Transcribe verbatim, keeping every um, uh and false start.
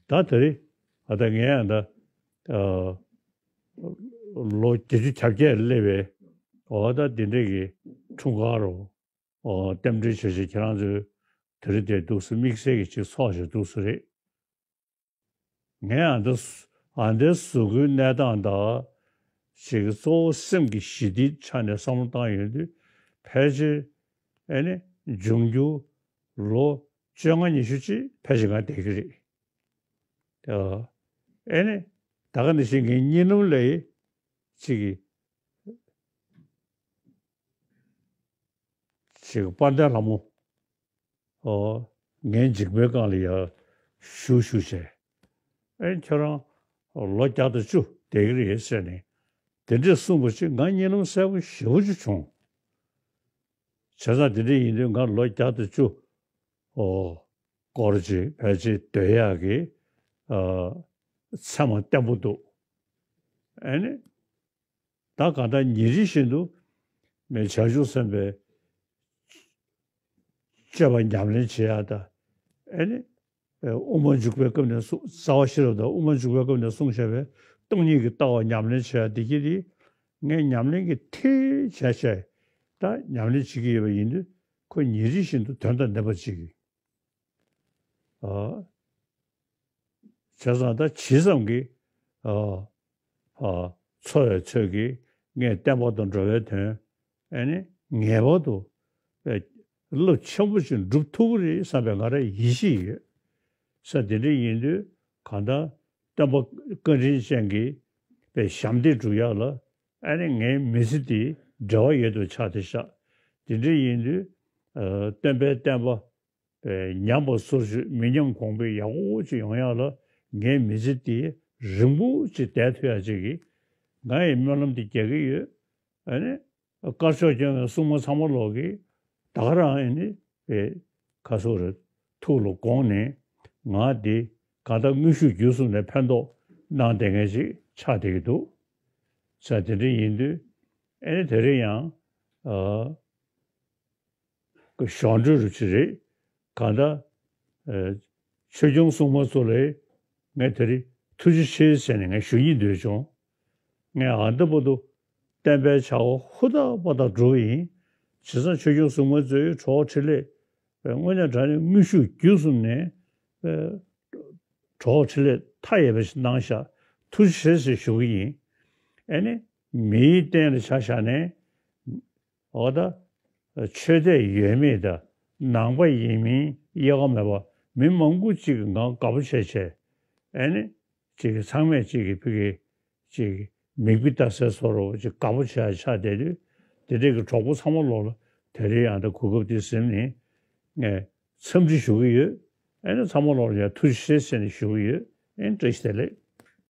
ད་དེ་རིང་ཨ་ད་ངས་ཨ་ད་ཨ་ལོ་བརྒྱད་ཅུ་གྱ་བརྒྱད་སླེབས་པའི་འོ་ད་འདི་འདྲས་ཀྱི་འཁྲུངས་སྐར་རོ། ཨོ་རྟེན་འབྲེལ་བྱས་བྱས་ཁྱེད་རང་ཚོས་དེ་རིང་དེ་འདུག་སེ་དམིགས་བསལ་གྱི་ཅིག་ཚོགས་བྱས་འདུག་སེ་རེད། ངས་ཨ་འདི་སུ་ཨ་འདི་གཟུགས་པོའི་གནས་སྟངས་དང་ཅིག་གཙོ་བོ་སེམས་ཀྱི་ཞི་བདེའི་ཆ་ནས་བསམ་བློ་བཏང་ཡོང་དུས་ཕལ་ཆེར་ཨེ་ནི་འབྱུང་འགྱུར་ལོ་བཅོ་ལྔ་ཉི་ཤུ་ཅིག་ཕལ་ཆེར་ང་བསྡད་ཀྱི་རེད། ཨ་ཨེ་ནི་ད་ག་ནང་བཞིན་ངའི་གཉིད་ལམ་ལ་ཅིག་གི་ཅིག་དཔལ་ལྡན་ལྷ་མོ། ཨོ། ངའི་མཇིང་པའི་སྒང་ལ་ཡར་བཞུགས་བཞུགས་བྱས། ཨེ་ཁྱོད་རང་ལོ་བརྒྱ་དང་བཅུ་བསྡད་ཀྱི་རེད་ཟེར་ནས། དེ་འདྲས་གསུངས་པ་ཅིག་ང་གཉིད་ལམ་གསལ་པོ་ཞེ་པོ་ཅིག་བྱུང་། བྱས་ཙང་དེ་འདྲས་ཡིན་དུས་ང་ལོ་བརྒྱ་དང་བཅུ། ཨོ། སྐོར་ཅིག་ཕལ་ཆེར་སྡོད་ཡག་གི། ཨ། མཚན་མ་བརྟན་པོ་འདུག་ཨེ་ནི། ད་གང་ལྟར་ཉིན་རེ་བཞིན་དུ་ནས་བྱང་ཆུབ་སེམས་དཔའི་སྤྱོད་པ་ཉམས་ལེན་བྱེད་ཡག་དང་། ཨེ་ནི། དབུ་མ་འཇུག་པའི་སྐབས་ནས་གསུངས་རྩ་བ་ཤེས་རབ་དང་དབུ་མ་འཇུག་པའི་སྐབས་ནས་གསུངས་བཞག་པའི་སྟོང་ཉིད་ཀྱི་ལྟ་བ་ཉམས་ལེན་བྱེད་ཡག་འདི་གྱིས་དེ་ངས་ཉམས་ལེན་གྱི་མཐིལ་བྱས་བྱས་ད་ཉམས་ལེན་བྱེད་ཀྱི་ཡོད་པ་ཡིན་དུས་ཁོ་ཉིན་རེ་བཞིན་དུ་དོན་དང་ལྡན་པ་ཅིག་ཨ། བྱས་ཙང་ད་ཇི་ཙམ་གྱིས། ཨ། ཨ། འཚོ་བའི་ཚོད་ཀྱིས་ངས་བསྟན་པ་དང་འགྲོ་བའི་དོན། ཨེ་ནི་ངེས་པར་དུ། ཨེ། རླབས་ཆེན་པོ་ཞིག་འགྲུབ་ཐུབ་ཀྱི་རེད་བསམ་པའི་ང་རང་ཡིད་ཆེས་ཡོད། ས་དེ་འདྲ་ཡིན་དུས་གང་ལྟར་སྟོན་པ་བཀའ་དྲིན་ཅན་གྱི་པའི་ཞབས་འདེགས་སྒྲུབ་ཡག་ལ་ཨེ་ནི་ངའི་མི་ཚེ་འདི་འབྲེལ་བ་ཡོད་དུ་ཆགས་ཏེ་ཤག་དེ་འདྲ་ཡིན་དུས། ཨ། སྟོན་པའི་བསྟན་པ། པའི་ཉམས་པ་སོར་ཆུད་མི་ཉམས་གོང་འཕེལ་ཡག་པོ་ཅིག་ཡོང་ཡག་ལ་ངའི་མི་ཚེ་འདི་རིང་པོ་ཅིག་བསྡད་ཐུབ་ཡག་ཅིག་གི་ང་ཡི་སྨོན་ལམ་འདི་རྒྱག་གི་ཡོད། ཨ་ནི་དཀར་ཕྱོགས་སྐྱོང་བའི་སྲུང་མ་ཚང་མ་ལོག་གི་ད་ག་རང་ཨ་ནི་པའི་ཁ་སོ་རེ་ཐུགས་ལ་དགོངས་ནས་ང་འདི་གང་ལྟར་དངོས་ཤུགས་བརྒྱུད་གསུམ་ནས་ཕན་ཐོགས་གནང་བསྡད་མཁན་ཅིག་ཆགས་བསྡད་ཀྱི་འདུག་ས་དེ་འདྲ་ཡིན་དུས་ཨ་ནི་དེ་རིང་ཡང་ཨ། གི་གཞུང་འབྲེལ་རུ་ཅི་རེད། གང་ལྟར། ཨ། ཆོས་སྐྱོང་སྲུང་མ་ཚོ་ལ་ངས་དེ་རིང་ཐུགས་རྗེ་ཆེ་ཟེར་ནས་ངས་ཞུ་སྙིང་འདོད་བྱུང་། ངས་ཨ་འདི་བར་དུ་བསྟན་པའི་བྱ་བ་ཧུར་ཐག་པ་ཐག་སྒྲུབ་ཡིན། བྱས་ཙང་ཆོས་སྐྱོང་སྲུང་མ་ཚོས་གྲོགས་འཕྲིན་ལས་དངོས་གནས་དྲང་གནས་དངོས་ཤུགས་བརྒྱུད་གསུམ་ནས་གྲོགས་འཕྲིན་ལས་མཐའ་ཡས་པ་ཞིག་གནང་ཤག་ཐུགས་རྗེ་ཆེ་ཟེར་ཞུ་གི་ཡིན། ཨ་ནི་མིའི་སྟེང་ལ་ཆ་བཞག་ནས། འོ་ད། ཆོས་དད་ཡོད་མེད་དང་ནང་པ་ཡིན་མིན་དབྱེ་བ་མེད་པར་མི་མང་པོ་ཅིག་གིས་ང་དགའ་པོ་བྱས་བྱས། ཨེ་ནི། ཅིག་གིས་ཚང་མས་ཅིག་གིས་ཕ་གི་ཅིག་མིག་དཔེ་ལྟ་སའི་བཟོ་འདྲ་ཅིག་དགའ་པོ་བྱས་ཆགས་བསྡད་དུས། དེ་འདྲས་ཀྱི་གྲོགས་པོ་ཚང་མ་ལོག་ལ་དེ་རིང་ཡང་ད་གོ་སྐབས་དེ་ཟིན་ནས་ངས་འཚམས་འདྲི་ཞུ་གི་ཡོད། ཨེ་ནི་ཚང་མ་ལོག་ལ་ཡང་ཐུགས་རྗེ་ཆེ་ཟེར་ནས་ཞུ་གི་ཡོད། ཨེ་ནི་བཀྲ་ཤིས་བདེ་ལེགས།